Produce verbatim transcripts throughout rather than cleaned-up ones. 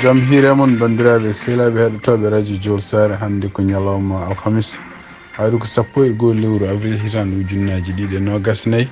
Jam hiire mon, banndiraaɓe sehilaaɓe heɗotooɓe Radio Jowol Saare. Hannde ko ñalawma alhamis, hayru ko sappo e goo lewru avril, hitaande ujunnaaji ɗiɗi e noogas nayi.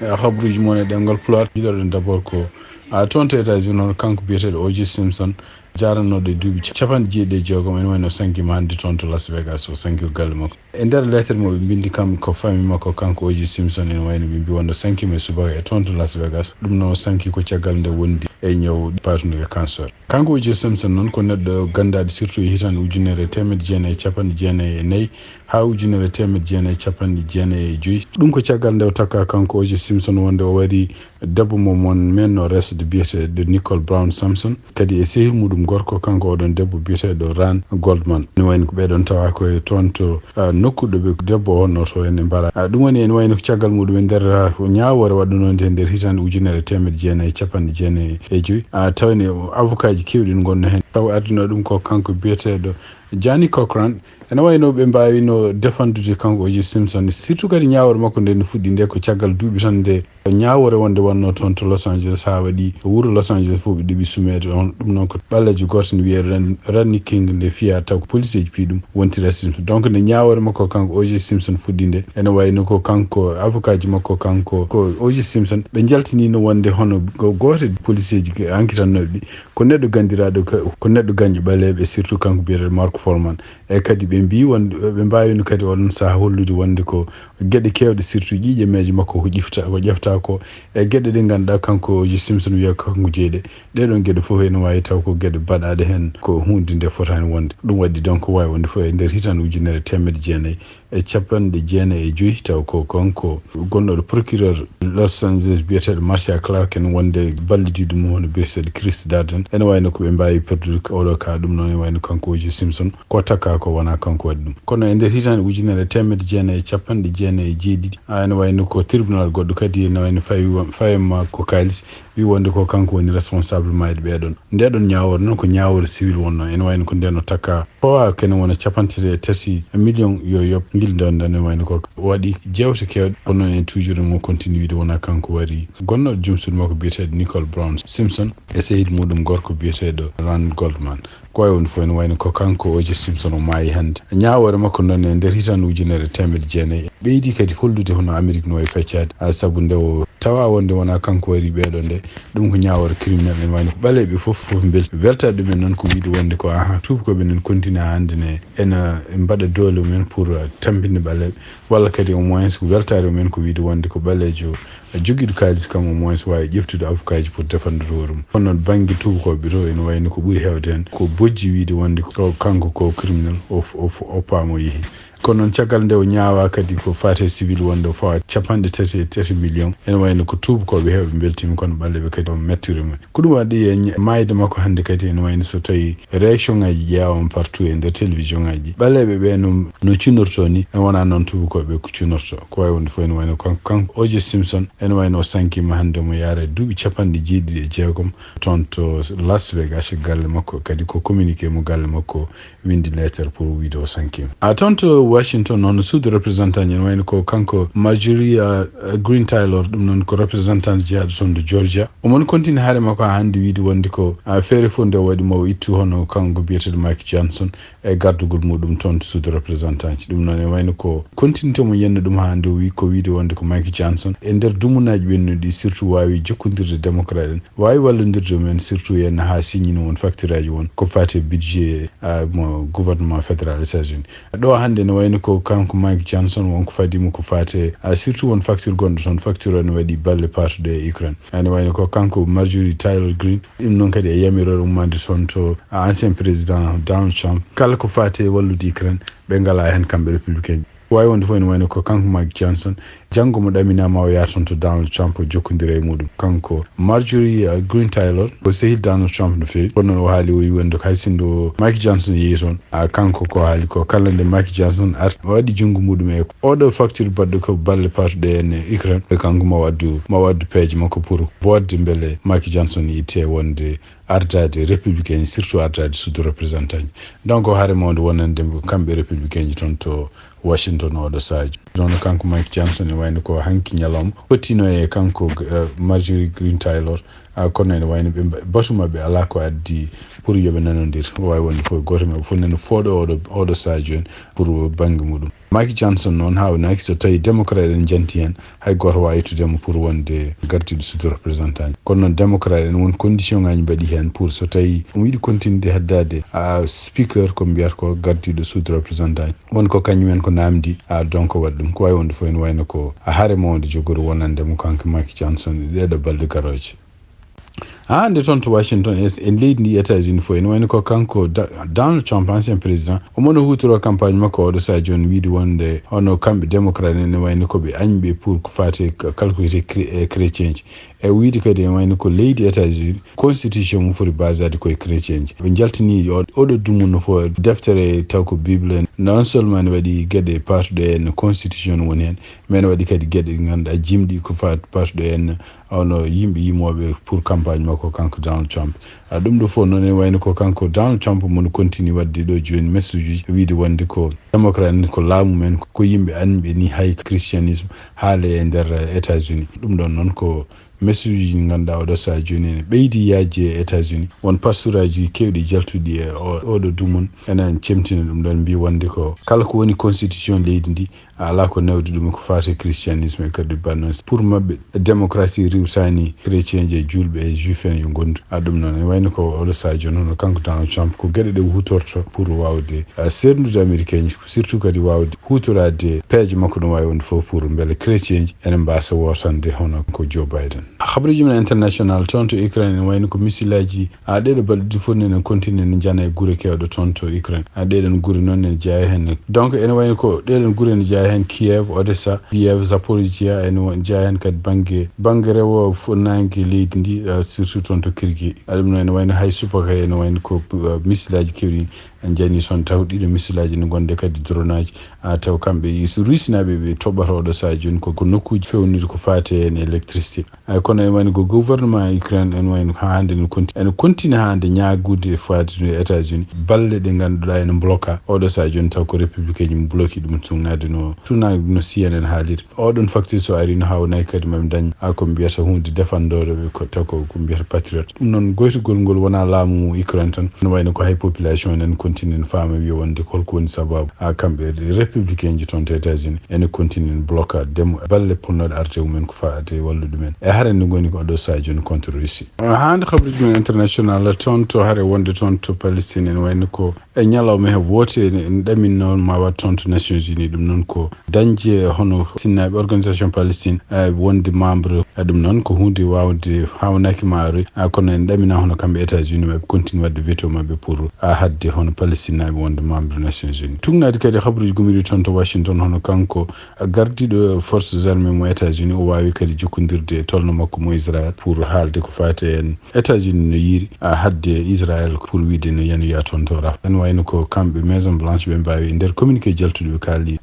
E habruuji mon e ɗemngal Pulaar, jiɗoɗen d'abord ko a toon to États-Unis, hono kanko biyeteeɗo O J Simpson, jaaranooɗo e duuɓi capanɗe jeeɗiɗi e jeegom, ene wayno sankima hannde toon to Las Vegas, o sanki ko galle makko. E nder lettre mo ɓe mbindi kam ko famille makko kanko O J Simpson, ene wayno ɓe mbi wonno sankima e subaka e toon to Las Vegas. Ɗum noon o sanki ko caggal nde wondi e ñaw paatundu e cancer. Kanko O J Simpson noon ko neɗɗo ganndaɗo surtout e hitaande ujunere e teemedde jeenayi e capanɗe jeenayi e nayi haa ujunere e teemedde jeenayi e capanɗe jeenayi e joyi. Ɗum ko caggal nde o takka kanko O J Simpson wonde o wari debbo mo mon menno resde biyeteeɗo Nicole Brown Simpson, kadi e sehil muɗum gorko kanko oɗon debbo biyeteeɗo Ran Goldman. Ne wayno ko ɓeɗon tawa ko e toon to, ah, nokku ɗo ɓe debbo o honno to en mbara. Ah, ɗum woni ene wayno ko caggal muɗum e nder, ah, ñaawoore waɗunonde e nder hitaande ujunere e teemedde jeenayi e capanɗe jeenayi e joyi. Ah, tawni avocat ji keewɗi ne ngonno heen. Taw ardino ɗum ko kanko biyeteeɗo Jani Cochran. Ene wayno ɓe mbaawino defandude kanko O J Simpson. Surtout kadi ñaawoore makko nde no fuɗɗi nde ko caggal duuɓi tan nde ñaawoore wonde wonno toon to Los Angeles, haa waɗi wuro Los Angeles fof ɓe ɗeɓi sumeede ɗon. Ɗum noon ko ɓaleejo gooto ne wiyee Ran-, Ranni King nde fiya taw ko policeeji piyi ɗum wontira Simpson. Donc nde ñaawoore makko kanko O J Simpson fuɗɗi nde, ene wayno ko kanko avocat ji makko kanko ko O J Simpson ɓe njaltinino wonde hono go-, gooto e policeeji enquêtannooɓe ɗi ko neɗɗo ganndiraaɗo ko, ko neɗɗo gañɗo ɓaleeɓe, surtout kanko biyeteeɗo Mark Foreman. E kadi ɓe mbi won, ɓe mbaawino kadi oɗon sahaa hollude wonde ko geɗe keewɗe, surtout ƴiiƴe meeje makko ko ƴifta, ko ƴefta ko e geɗe ɗe ngannduɗaa kanko O J Simpson wiya ko kanko jeyi ɗe. Ɗee ɗoon geɗe fof ene waawi taw ko geɗe baɗaaɗe heen ko huunde nde fotaani wonde. Ɗum waɗi donc waawi wonde fof e nder hitaande ujunere e teemedde jeenayi e capanɗe jeenayi e joyi, taw ko kanko gonnooɗo procureur Los Angeles biyeteeɗo Marcia Clark en wonde ballidiiɗo mum hono biyeteeɗo Chris Darden. Ene wayno ko ɓe mbaawi perdude oɗo ka, ɗum noon ene wayno kanko O J Simpson ko takka ko wonaa kanko waɗi ɗum. Kono e nder hitaande ujunere e teemedde jeenayi e capanɗe jeenayi e jeeɗiɗi, a, ene wayno ko tribunal goɗɗo kadi ene wayno fawi, fawi ma ko kaalis, wi wonde ko kanko woni responsable maayde ɓeɗon. Nde ɗon ñaawoore noon ko ñaawoore civil wonno, ene wayno ko nden o takka powa kene wona capanɗe tati e tati million yo yoɓ ngil nden, nden ene wayno ko waɗi jeewte keewɗe. Kono en toujours mo continue wiide wona kanko wari gonnooɗo jom suudu makko biyeteeɗo Nicole Brown Simpson e sehil muɗum gorko biyeteeɗo Ran Goldman. Ko wayi woni fof ene wayno ko kanko O J Simpson o maayi hannde. Ñaawoore makko noon e nder hitaande ujunere e teemedde jeenayi ɓeydi kadi hollude hono Amerik no wayi feccaade, a, sabu nde o tawa wonde wona kanko wari ɓeɗo nde. Ɗum ko ñaawoore criminel, ene wayno ko ɓaleeɓe fof, fof mbel-, weltaade ɗumen noon ko wiide wonde ko aha, tuubakooɓe nen continue haa hannde ne ene mbaɗa doole mumen pour, uh, tampinde ɓaleeɓe, walla kadi au moins ko weltaare mumen ko wiide wonde ko ɓaleejo jogiiɗo kaalis kam au moins waawi ƴeftude avocat ji pour défendre hoore mum. Kono noon bannge tuubakooɓe to ene wayno ko ɓuri heewde heen ko bojji wiide wonde ko kanko ko criminel, o, o, o paam o yehi. Kono noon caggal nde o ñaawa kadi ko faate civil wonde o fawa capanɗe tati e tati million, ene wayno ko tuubakooɓe heewɓe mbeltiima kono ɓaleeɓe kadi o mettiri mumen. Ko ɗum waɗi e ña-, maayde makko hannde kadi ene wayno so tawi réaction ngaji ƴeewama partout e nder télévision ngaji. Ɓaleeɓe ɓe no, no cunorto ni, e wona noon tuubakooɓe ko cunorto. Ko wayi wonde fof ene wayno kanko, kanko O J Simpson, ene wayno o sankima hannde mo yaara e duuɓi capanɗe jeeɗiɗi e jeegom toon to Las Vegas, galle makko, kadi ko communiqué mo galle makko windi lettre pour wiide o sankima. A, toon to Washington noon, suudu représentant ene wayno ko kanko Marjorie, a, a, Greene Taylor, ɗum noon ko représentant jeyaaɗo toon to Georgia. Omon continue haare makko haa hannde wiide wonde ko, a, feere fof nde o waɗi mo o ittu hono kanko biyeteeɗo Mike Johnson e gardugol muɗum toon to suudu représentant ji. Ɗum noon e wayno ko continuité mo yenno ɗum haa hannde o wi ko wiide wonde ko Mike Johnson e nder dumunaaji ɓennuɗi surtout waawi jokkondirde démocrate en, waawi wallondirde mumen surtout yen haa signini won facture aji won ko faati e budget, a, mo gouvernement fédéral États-Unis. Ɗo hannde ne wayno ko kanko Mike Johnson won ko fadi mo ko faati, a, surtout won facture gonɗo toon, facture o ne waɗi balle paatuɗe e Ukraine. Ene wayno ko kanko Marjorie Taylor Greene, ɗum noon kadi e yamiroore ummande toon to, a, ancien président Donald Trump. Kala ko faati e wallude Ukraine, ɓe ngalaa heen kamɓe républicain. Ko wayi wonde fof ene wayno ko kanko Mike Johnson, janngo mo ɗaminaama o yaha toon to Donald Trump o jokkondira e muɗum. Kanko Marjorie, uh, Greene Taylor ko sehil Donald Trump no feewi. Kono noon o haali o wi wonde ko hay sinno Mike Johnson yehi toon, a, kanko ko haali ko kala nde Mike Johnson arti o waɗi junngo muɗum e oɗo facture baɗɗo ko balle paatuɗe en e Ukraine, e kanko ma waddu, ma waddu peeje makko pour woodde mbele Mike Johnson itte wonde ardaade républicain, surtout ardaade suudu représentant ji. Donc haare mawnde wonande kamɓe républicain ji toon to Washington oɗo saaju. Noon kanko Mike Johnson e wayno ko hanki ñalawma fottino e kanko, eh, Marjorie Greene Taylor, a, kono ene wayno ɓe mba-, batu maɓɓe alaa ko addi pour yoɓe nanondir. O wawi wonde fof goto maɓɓe fof nana fooɗo oɗo oɗo sadio en pour banggue muɗum. Mike Johnson noon hawnaaki so tawi démocrate en janti heen, hay gooto waawi ittude mo pour wonde gardiiɗo suudu représentant. Kono noon démocrate en won condition ngaji mbaɗi heen pour so tawi omo yiɗi continude heddaade a speaker ko mbiyata ko gardiiɗo suudu représentant, won ko kañum en ko namdi a donc waɗa ɗum ko wawi wonde fof ene wayno ko a hare mawde jogori wonande mo kanko Mike Johnson e ɗeɗo balɗe garoje. Haa hannde toon to Washington e e leydi ndi États-Unis fof ene wayno ko kanko Da- Donald Trump ancien président omo no huutoro campagne makko oɗo sadio on wiide wonde hono kamɓe démocrate en ene wayno ko ɓe añɓe pour ko faati e k- kala ko wiyete chré- e chrétien ji e wiide kadi ene wayno ko leydi États-Unis constitution mum foti basade koye chrétien ji ɓe jaltini o- oɗo dumunno fof deftere taw ko bible en non seulement ne waɗi geɗe patuɗe en constitution woni heen mais ne waɗi kadi geɗe ɗi ngannduɗaa jimɗi ko faati patuɗe en hono yimɓe yimooɓe pour campagne makko kanko Donald Trump. A ɗum ɗo fof noon ene wayno ko kanko Donald Trump mono continue waɗde ɗo jooni message uji wiide wonde ko démocrate en ko laamu men ko yimɓe anɓe ni hay christianisme haale e nder États-Unis. Ɗum ɗon noon ko message uji ɗi ngannduɗaa oɗo saha jooni ene ɓeydi yaajde e États-Unis. Won pastoraaji keewɗi jaltuɗi e o- oɗo dumun enen cemtina ɗum ɗon mbi wonde ko kala ko woni constitution leydi ndi a alaa ko nawdi ɗum ko faati christianisme e kadi banno pour maɓɓe démocratie riwtani chrétien ji e julɓe e juif en yo gondu a ɗum noon e wayno ko oɗo sadio noon kanko Donald Trump ko geɗe ɗe hutorto pour wawde a sernude américain ji surtout kadi wawde hutorade peeje makko ɗum wawi wonde fof pour beele chrétien ji ene mbasa wotande hono ko Joe Biden. Habaruji men international toon to Ukraine ene wayno ko misilaji a ɗeɗo balɗe ɗiɗi fof nene continue ne jana e gure kewɗe toon to Ukraine a ɗeɗon gure noon ne jeeya heen donc ene wayno ko ɗeɗon gure ne jeeya heen Kiev, Odessa, Kiev, Zaporizhia ene wa- jeeya heen kadi banggue banggue rewo fo nangue leydi ndi uh, surtout toon to Kirgi aɗum noon ene wayno hay subaka ene wayno ko uh, misilaji kewɗi en jani son taw ɗiɗo misilaji ne gonde kadi dronaji a taw kamɓe rusinaɓe ɓe toɓɓata oɗo saha joni ko ko nokkuji fewniri ko faate heen électricité ay kono en wayno ko gouvernement Ukraine en wayno ko hande no konti ene continue hande ñaagude e faade no États-Unis balle ɗe ngannduɗaa ene bloka oɗo saha joni taw ko républicain ji bloki ɗum tunnaade no tunnaade no CNN haaliri oɗon facture so ari no hawnay kadi mami dañ a ko mbiyata hunde defandore ɓe ko taw ko ko mbiyata patriote ɗum noon goytugol ngol wona laamu Ukraine tan no wayno ko hay population enen continue no faama wiya wonde ko holko woni sababu a kamɓe républicain ji toon to États-Unis ene continue no bloka demo balle ponnoɗe arte mumen ko faate wallude men e hare nde ngoni ko ɗo sadio no contre Russie. Haa nde habaruji men international toon to hare wonde toon to Palestine ene wayno ko e ñalawma he woote en ɗamin noon ma waɗ toon to Nations Unies ɗum noon ko dañde hono sinnaaɓe organisation Palestine wonde membre ɗum noon ko hunde wawde hawnaki maaroy kono en ɗamina hono kamɓe États-Unis maɓe continue waɗde veto maɓɓe pour hadde hono Palestine naaɓe wonde membre Nations Unies. Tugnaade kadi habaruji gumiri toon to Washington hono kanko gardiiɗo forces armées mo États-Unis o waawi kadi jokkondirde e tolno makko mo Israël pour haalde ko faati en États-Unis no yiiri a hadde Israël pour wiide no yanoya toon to Rafah en wayno ko kamɓe Maison Blanche ɓe mbaawi e nder communiqué jaltuɗo ɓe kaali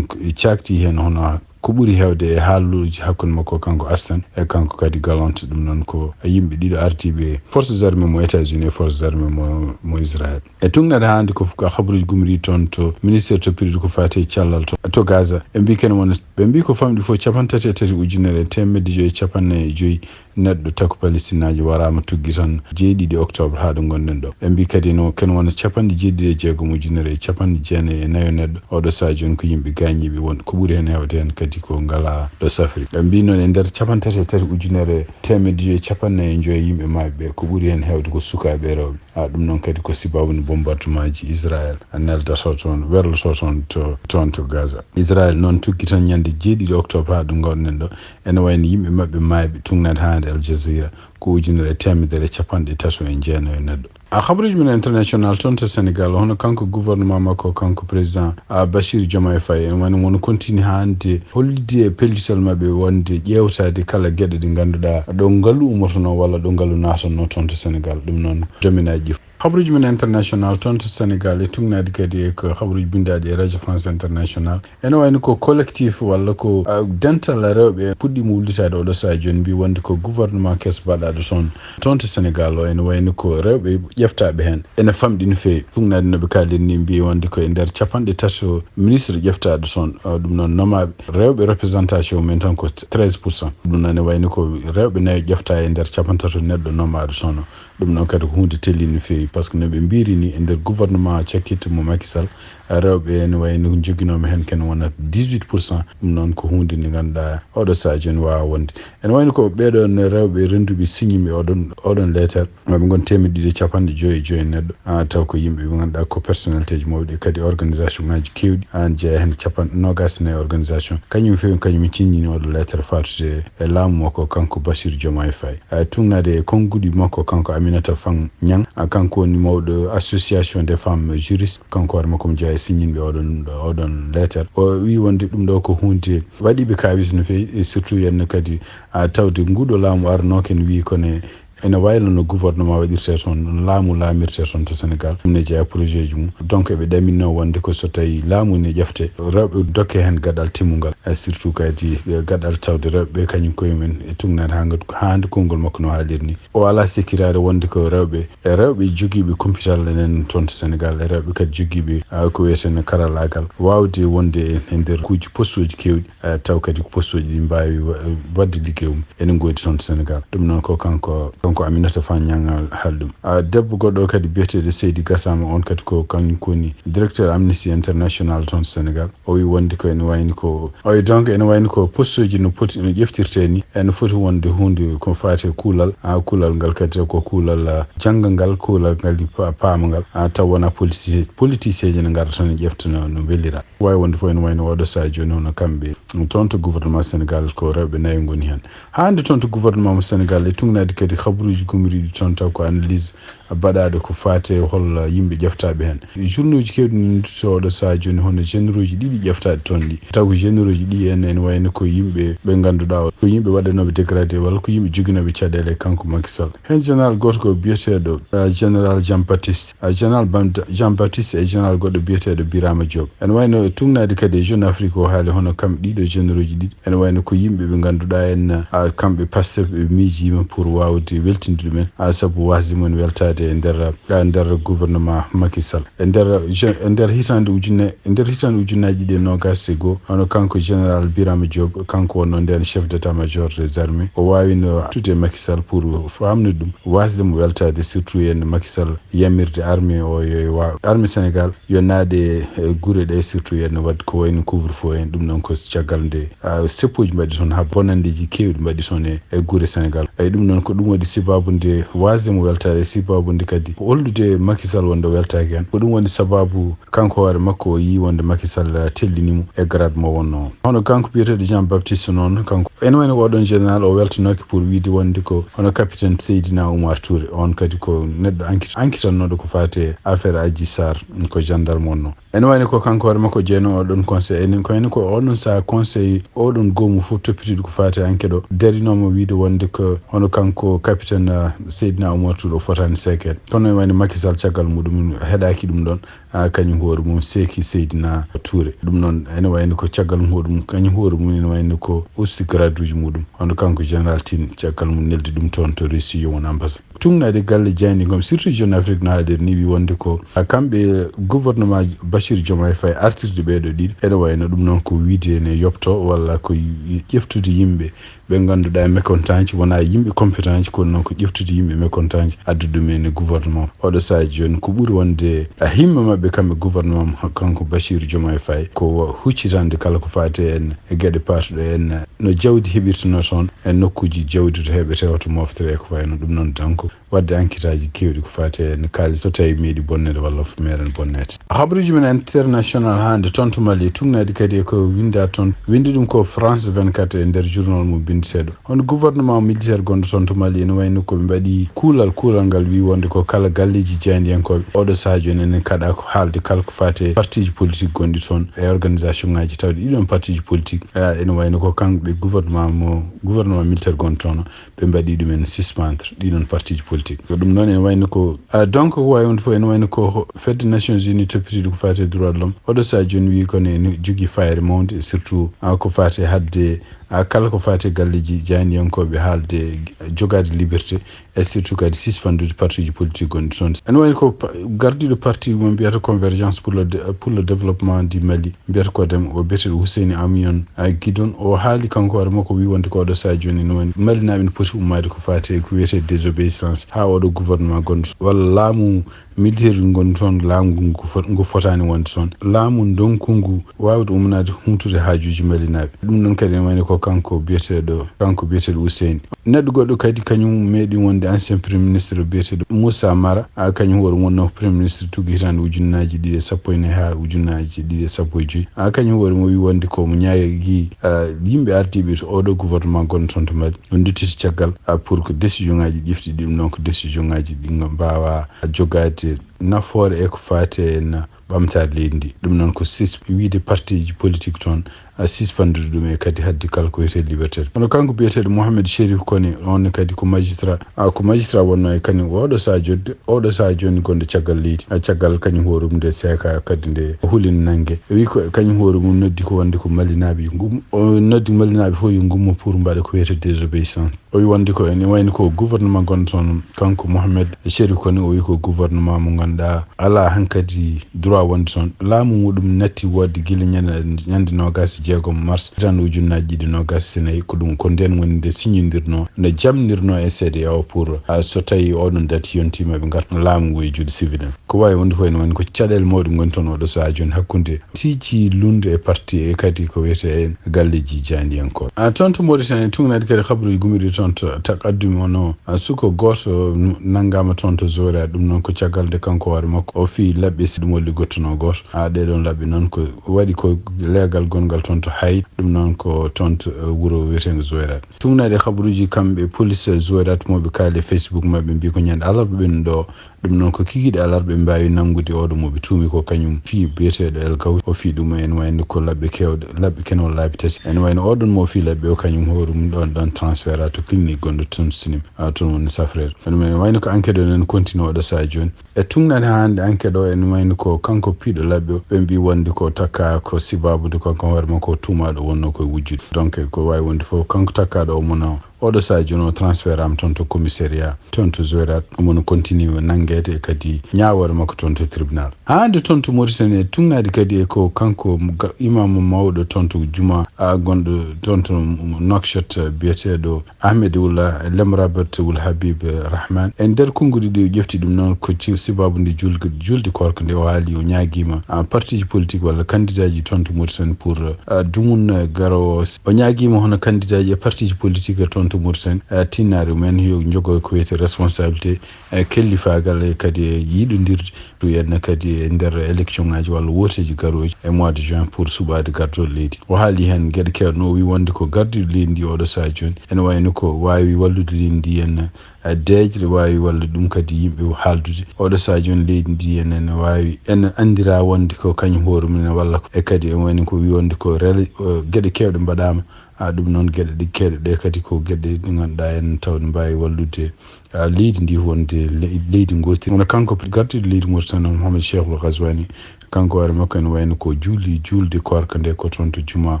caakti heen hono ko ɓuri heewde e haalluuji hakkunde makko kanko Austin e kanko kadi Gallant ɗum noon ko yimɓe ɗiɗo ardiiɓe forces armées mo États-Unis e forces armées mo mo Israël. E tugnaade hannde ko ko habaruuji gumri toon to ministère to piriɗo ko faati e cellal to to Gaza ɓe mbi ken wona ɓe mbi ko famɗi fof capanɗe tati e tati ujunere e teemedde joyi e capanɗe nayi e joyi neɗɗo tako palestinaajo waraama tuggi tan jeeɗiɗi octobre haa ɗo ngonɗen ɗo ɓe mbi kadi no ken wona capanɗe jeeɗiɗi e jeegom ujunere e capanɗe jeenayi e nayo neɗɗo oɗo saha jooni ko yimɓe gaañiiɓe won ko ɓuri heen heewde heen kadi ko ngala ɗo safri ɓe mbi noon e nder capanɗe tati e tati ujunere teemedde joyi e capanɗe nayi e joyi yimɓe maaɓe ɓe ko ɓuri heen heewde ko sukaaɓe e rewɓe a ɗum noon kadi ko sibabu no bombardement ji Israël neldata toon werloto toon to toon to Gaza. Israël noon tuggi tan ñande jeeɗiɗi octobre haa ɗo ngonɗen ɗo ene wayno yimɓe maɓɓe maayɓe tugnaade haa hannde Al Jazeera ko ujunere e teemedere e capanɗe tato e jeenayo neɗɗo. A habaruuji men international toon to Sénégal hono kanko gouvernement makko kanko président a Bachir Diomaye Faye en wayno mono continue hannde hollidde e pellital maɓɓe wonde ƴeewtaade kala geɗe ɗe ngannduɗaa ɗo ngalu ummotono walla ɗo ngalu naatanno toon to Sénégal ɗum noon dominaaji ɗi habaruuji men international toon to Sénégal e tugnaade kadi e ko habaruuji binndaaɗi e Radio France International ene wayno ko collectif walla ko dental rewɓe puɗɗiima wullitaade oɗo saha jooni mbi wonde ko gouvernement keso baɗaɗo toon toon to Sénégal o ene wayno ko rewɓe ƴeftaaɓe heen ene famɗi no feewi. Tugnaade no ɓe kaaliri ni mbiyi wonde ko e nder capanɗe tati o ministre ƴeftaaɗo toon, o, ɗum noon nomaaɓe rewɓe représentation mum en tan ko treize pour cent. Ɗum noon ne wayno ko rewɓe nayo ƴeftaa e nder capanɗe tati o neɗɗo nomaaɗo toon o. Ɗum noon kadi ko huunde telliinde no feewi, par ce que no ɓe mbiri ni e nder gouvernement cakkitto mo Macky Sall, rewɓe ene wayno joginoomi heen ken wonata dix-huit pour cent. Ɗum noon ko huunde nde ngannduɗaa oɗo sahaa jooni waawa wonde. Ene wayno ko ɓeeɗoon rewɓe rennduɓe signimi oɗon, oɗon leetar, maɓe ngon teemedde ɗiɗi e capanɗe joyi e joyi neɗɗo, ah, taw ko yimɓe ɓe ngannduɗaa ko personnalité ji mawɗi, kadi organisation ngaji keewɗi, an jeeya heen capanɗe noogaas e nayi organisation. Kañum feewi, kañum ciññini oɗo leetar fatude e laamu makko, kanko Bassirou Diomaye Faye. Ah, tugnaade e konnguɗi makko, kanko Aminata Fang Niang, ah, kanko woni mawɗo association des femmes juristes, kanko hoore makko mo jeeya e siññinɓe oɗon, oɗon leetar. O wi wonde ɗum ɗo ko huunde waɗiiɓe kaawis no feewi, e surtout henna kadi, ah, tawde nguɗo laamu arnooke ene wi kono ene wayla no gouvernement waɗirte toon, no laamu laamirte toon to Sénégal. Ɗum ne jeeya projet ji mum. Donc eɓe ɗaminno wonde ko so tawi laamu ne ƴefte, rewɓe dokke heen gaɗal timmungal, e surtout kadi, e, gaɗal tawde rewɓe kañum koye mum e tugnaade haa ngat-, haa hannde konngol makko no haaliri ni. O alaa sikkitaade wonde ko rewɓe, e rewɓe jogiiɓe kumpital enen toon to Sénégal, e rewɓe kadi jogiiɓe, ah, ko wiyetee karallaagal, waawde wonde e, e nder kuuji postuuji keewɗi, eh, taw kadi ko postuuji ɗi mbaawi wa-, waɗde liggey mum ene ngoodi toon to Sénégal. Ɗum noon ko kanko, kanko Aminata Fang Niang haali ɗum. Ah, debbo goɗɗo kadi biyeteeɗo Seydi Gassama, on kadi ko kañum ko woni directeur Amnesty International toon to Sénégal. O wi wonde ko ene wayni ko, o wi donc ene wayni ko postuuji no poti, no ƴeftirte ni, ene foti wonde huunde ko faati e kuulal, ah, kuulal ngal kadi ko kuulal, ah, janngangal, kuulal ngal pa-, paamangal, ah, taw wonaa politicien, politicien ji ne ngarata tan ƴefta no, no mbelira. Waawi wonde fof ene wayno oɗo sahaa jooni hono kamɓe toon to gouvernement Sénégal ko rewɓe nayo ngoni heen. Haa hannde toon to gouvernement mo Sénégal e tugnaade kadi habaruuji gumoriiɗi toon taw ko analyse baɗaaɗo ko faati e hol yimɓe ƴeftaaɓe heen. Journaux uji keewɗi ne noddude oɗo sahaa jooni hono généraux ji ɗiɗi ƴeftaaɗi toon ɗi. Taw ko généraux ji ɗi en ene wayno ko yimɓe ɓe ngannduɗaa o, ko yimɓe waɗanooɓe dégradé walla ko yimɓe joginooɓe caɗeele e kanko Macky Sall. Heen général gooto ko biyeteeɗo, eh, général Jean Baptiste, eh, général Bam-, Jean Baptiste e général goɗɗo biyeteeɗo Birama Diop. Ene wayno e tugnaade kadi e Jeune Afrique o haali hono kamɓe ɗiɗo généraux ji ɗiɗi. Ene wayno ko yimɓe ɓe ngannduɗaa en, ah, kamɓe Pastef ɓe miijiima pour waawde weltinde ɗumen, ah, sabu waasde mum en weltaade e nder, ah, nder gouvernement Macky Sall. E nder je-, e nder hitaande ujunne, e nder hitaande ujunnaaji ɗiɗi e noogaas e goo, hono kanko général Birama Diop, kanko wonnoo ndeen chef d'état-major des armées, o waawino artude e Macky Sall pour faamnude ɗum, waasde mo weltaade, surtout en Macky Sall yamirde armée o yo, yo wa-, armée Sénégal yo naat e, e gure ɗe, surtout en waɗ ko wayno couvre-feu en. Ɗum noon ko caggal nde, ah, seppooji mbaɗi toon, haa bonanndeeji keewɗi mbaɗi toon e, e gure Sénégal. Eyi, ɗum noon ko ɗum waɗi sababu nde waasde mo weltaade, sababu nde kadi hollude Macky Sall wonde o weltaaki heen. Ko ɗum woni sababu kanko hoore makko o yii wonde Macky Sall tellini mo e grade mo wonnoo. Hono kanko biyeteeɗo Jean Baptiste noon, kanko ene wayno oɗon général o weltanooki pour wiide wonde ko hono capitaine Seydina Oumar Touré, on kadi ko neɗɗo enquête, enquêtannooɗo ko faati e affaire Adji Sarr, ko gendarme wonnoo. Ene wayno ko kanko hoore makko jeeyno oɗon conseil. Enen ko, enen ko oɗon sahaa conseil, oɗon goomu fof toppitiiɗo ko faati e enquête o, darinooma wiide wonde ko hono kanko capitaine, ah, Seydina Oumar Touré o fotaani seekeede. Kono ene wayno Macky Sall caggal muɗum heɗaaki ɗum ɗoon, ah, kañum hoore mum seeki Seydina Touré. Ɗum noon ene wayno ko caggal muɗum, kañum hoore mum ene wayno ko usti grade uji muɗum. Hono kanko général Tine, caggal mum neldi ɗum toon to Russie yo won ambassade. Tugnaade galle jaaynde ngam, surtout Jeune Afrique no haaliri ni, wi wonde ko, ah, kamɓe gouvernement Bassirou Diomaye Faye artirde ɓeeɗo ɗiɗi, ene wayno ɗum noon ko wiide ene yoɓto walla ko y-, ƴeftude yimɓe ɓe ngannduɗaa mécontents, wonaa yimɓe compétents, kono noon ko ƴeftude yimɓe mécontents, addude ɗum en e gouvernement. Oɗo sahaa jooni ko ɓuri wonde, ah, himme maɓɓe kamɓe gouvernement mo kanko Bassirou Diomaye Faye ko wa-, huccitande kala ko faati en e geɗe paatuɗe en no jawdi heɓirtunoo toon e nokkuuji jawdi to heɓetee, hoto moftere e ko fayi noon. Ɗum noon donc waɗde enquêtaaji keewɗi ko faati e no kaalis so tawi meeɗi bonneede walla fof meeɗan bonneede. Habaruuji men international hannde toon to Mali, tugnaade kadi e ko winndaa toon, winndi ɗum ko France vingt-quatre e nder journal mum binndeteeɗo. Hono gouvernement militaire gonɗo toon to Mali ene wayno ko ɓe mbaɗi kuulal, kuulal ngal wi wonde ko kala galleeji jaayndiyankooɓe oɗo sahaa jooni enen kaɗaa ko haalde kala ko faati e partiiji politique gonɗi toon e organisation ngaaji, tawde ɗiɗon partiiji politique, eh, ene wayno ko kamɓe gouvernement mo, gouvernement militaire gonɗo toon o, ɓe mbaɗi ɗum en suspendre ɗiɗon partiiji politique. Ko ɗum noon ene wayno ko, ah, donc ko waawi wonde fof ene wayno ko ho-, fedde Nations Unies toppitiiɗo ko faati e droit de l'homme. Oɗo sahaa jooni wi kono ene jogii fayre mawnde, surtout, ah, ko faati e haɗde Haa kala ko faati e galleeji jaayndiyankooɓe haalde jogaade liberté, e surtout kadi sispandude parti ji politique gonɗi toon. Ene wayno ko pa-, gardiiɗo parti mo mbiyata Convergence pour le dé-, pour le développement du Mali, mbiyata ko dem, o biyeteeɗo Husseini Amion, a, Gidon, o haali kanko hoore makko, wi wonde ko oɗo sahaa jooni ene wayno Malinaaɓe ene poti ummaade ko faati e ko wiyetee désobéissance haa oɗo gouvernement gonɗo, walla laamu militaire ngu gonɗo toon, laamu ngu ngu fo-, ngu fotaani wonde toon. Laamu ndonku ngu waawde ummanaade humtude haajuuji Malinaaɓe. Ɗum noon kadi ene wayno ko kanko biyeteeɗo, kanko biyeteeɗo Husseini. Neɗɗo goɗɗo kadi, kañum meeɗi wonde ancien premier ministre biyeteeɗo Moussa Mara, a, kañum hoore mum wonnoo premier ministre tuggi hitaande ujunnaaji ɗiɗi e sappo e nayi haa ujunnaaji ɗiɗi e sappo e joy. A, kañum hoore mum wi wonde ko mo ñaagii, a, yimɓe ardiiɓe to oɗo gouvernement gonɗo toon to Mali, o duttiti caggal, a, pour que décision ŋaaji ƴefti ɗum, donc décision ŋaaji ɗi mbaawa jogaade nafoore e ko faati e na ɓamtaare leydi ndi. Ɗum noon ko sis-, wiyde parti ji politique toon, a, sispandude ɗum e kadi haɗde kala ko wiyetee liberté. Kono kanko biyeteeɗo Mohamed Chérif Kone, on ne kadi ko magistrat, a, ko magistrat wonnoo e kañum oɗo sahaa jodde, oɗo sahaa jooni gonɗo caggal leydi, a, caggal kañum hoore mum nde seeka kadi nde hulini nannge. O wi ko kañum hoore mum noddi ko wonde ko Malinaaɓe yo ngum-, o noddi Malinaaɓe fof yo ngummo pour mbaɗa ko wiyetee désobéissance. O wi wonde ko ene wayno ko gouvernement gonɗo toon, kanko Mohamed Chérif Kone, o wi ko gouvernement mo ngannduɗaa alaa hankadi droit wonde toon. Laamu muɗum natti woodde gila ñande, ñande noogaas e jeegom mars, hitaande ujunnaaji ɗiɗi noogaas e nayi. Ko ɗum, ko ndeen woni nde siñindirnoo, nde jamnirnoo e C E D E A O pour, a, so tawii oɗon date yontiima, ɓe ngarta laamu ngu e juuɗe civil en. Ko waawi wonde fof ene wayno ko caɗeele mawɗe ngoni toon oɗo sahaa jooni hakkunde siiji lunndu e parti e kadi ko wiyetee en galleeji jaayndiyankooɓe. A, toon to Mauritanie, tuugnaade kadi kabaruuji gummiiɗi toon to Taqaddum, ono, a, suko gooto, n-, nanngaama toon to Zouérate. Ɗum noon ko caggal nde kanko hoore makko o fii laɓɓe, si ɗum woni gottunoo gooto. A, ɗee ɗoon laɓɓe noon ko waɗi ko leegal gonngal toon to Haït, ɗum noon ko toon to, e, wuro wiyeteengo Zouérate. Tuugnaade kabaruuji kamɓe police Zouérate mo ɓe kaali e Facebook maɓɓe, mbii ko ñande alarba ɓennuɗo o, ɗum noon ko kikiiɗe alarba ɓe mbaawi nanngude oɗo mo ɓe tuumi ko kañum fii biyeteeɗo El Gawsi. O fii ɗum ene wayno ko laɓɓe keewɗe, laɓɓe kene walla laabi tati. Ene wayno oɗon mo fii laɓɓe o kañum hoore mum ɗoon, ɗoon transfert to clinique gonɗo toon Sinim, a, toon woni safreede. Ɗum ene wayno ko enquête o ene continue oɗo sahaa jooni. E tuugnaade haa hannde enquête o ene wayno ko kanko piiɗo laɓɓe o, ɓe mbii wonde ko takka ko sibaabu nde kanko hoore makko o tuumaaɗo wonnoo ko e wujjude. Donc ko waawi wonde fof kanko takkaaɗo o mo na oɗo sahaa jooni o transferaama toon to commissariat, toon to Zouérate, omo no continue nanngeede e kadi ñaawoore makko toon to tribunal. Haa hannde toon to Mauritanie, e tuugnaade kadi e ko kanko ga-, imaamu mawɗo toon to juma, a, gonɗo toon to Nouakchott, biyeteeɗo Ahmed Wula Lemrabert Wul Habib Rahman. E nder konnguɗi ɗi o ƴefti ɗum noon ko ci-, sibaabu nde julg-, julde koorka nde o haali, o ñaagiima, a, partiiji politique walla kandidaaji toon to Mauritanie pour, a, dumunna garoowo o. O ñaagiima hono kandidaaji e partiiji politique toon to Mauritanie, a, tinnaare mumen yo njogo ko wiyetee responsabilité, e kellifaagal e kadi e yiɗondirde to enne kadi e nder élection ŋaaji walla wooteeji garooji e mois de juin pour suɓaade gardol leydi. O haali heen geɗe keewɗe no o wi wonde ko gardiiɗo leydi ndi oɗo sahaa jooni ene wayno ko waawi wallude leydi ndi heen, e deeƴre waawi walla ɗum kadi yimɓe haaldude. Oɗo sahaa jooni leydi ndi heen ene waawi, ene anndira wonde ko kañum hoore mum ene walla ko, e kadi ene wayno ko wi wonde ko rele-, eh, geɗe keewɗe mbaɗaama. A, ɗum noon geɗe ɗe keewɗe ɗe kadi ko geɗe ɗe ngannduɗaa en tawde mbaawi wallude, a, leydi ndi wonde le-, leydi ngootiri. Kono kanko gardiiɗo leydi Mauritanie Mohamed Cheikhul Ghazouani, kanko hoore makko ene wayno ko juuli juulde koorka nde ko toon to juma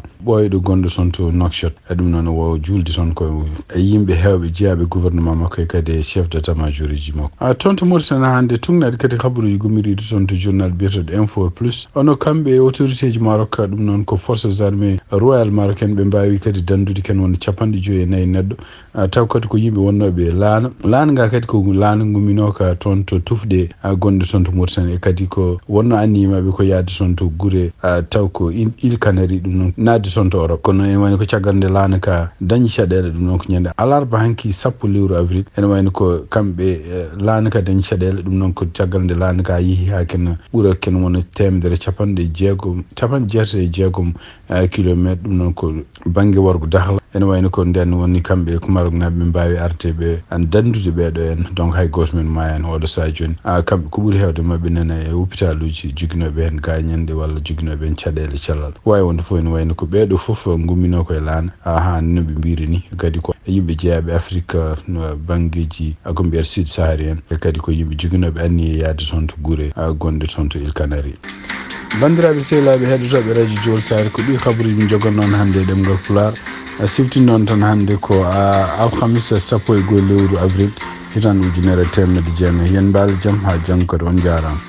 ɓooyɗo gonɗo toon to Nouakchott. E ɗum noon o juuldi toon ko e yimɓe heewɓe jeyaaɓe gouvernement makko e kadi e chef d'état-major uji makko. A, toon to Mauritanie hannde tuugnaade kadi kabaruuji gummiriiɗi toon to journal biyeteeɗo Info Plus. Ono kamɓe e autorité ji Maroc, ɗum noon ko forces armées royales marocaines ɓe mbaawi kadi danndude ken wonde capanɗe joyi e nayi neɗɗo. A, taw kadi ko yimɓe wonnooɓe e laana. Laana nga kadi ko laana gumminooka toon to tufɗe, a, gonɗe toon to Mauritanie. E kadi ko wonnoo anniye maɓɓe ko yahde toon to gure, a, taw ko in-, Îles Canaries, ɗum noon naatde toon to Europe. Kono ene wayno ko caggal nde laana ka dañi caɗeele, ɗum noon ko ñande alarba hanki sappo lewru avril. Ene wayno ko kamɓe, e, laana ka dañi caɗeele, ɗum noon ko caggal nde laana ka yehi haa ken ɓura ken wona teemedere capanɗe jeegom, capanɗe jeetati e jeegom, eh, kilometer, ɗum noon ko bannge worgo Dakhla. Ene wayno ko ndeen woni kamɓe ko Maroc naaɓe ɓe mbaawi arde ɓe an danndude ɓeeɗo en. Donc hay gooto men maayaani oɗo sahaa jooni. A, kamɓe ko ɓuri heewde maɓɓe nana e hôpital uji joginooɓe heen gaañanɗe walla joginooɓe heen caɗeele cellal. Waawi wonde fof ene wayno ko ɓeeɗo fof ngumminoo ko e laana. A, haa no ɓe mbiri ni kadi ko yimɓe jeyaaɓe Afrique, no banngeeji, a, ko mbiyata Sud Saharien, e kadi ko yimɓe joginooɓe anniye yahde toon to gure, a, gonɗe toon to Îles Canaries. Banndiraaɓe sehilaaɓe heɗotooɓe Radio Jowol Saare, ko ɗi kabaruuji min njogannoo hannde e ɗemngal Pulaar. A sifti noon tan hannde ko a alhamisa sappo e goho lewru avril, hitan ujunere teemedde jeenayi. Yen mbaal jam haa janngo kadi, on njaaraama.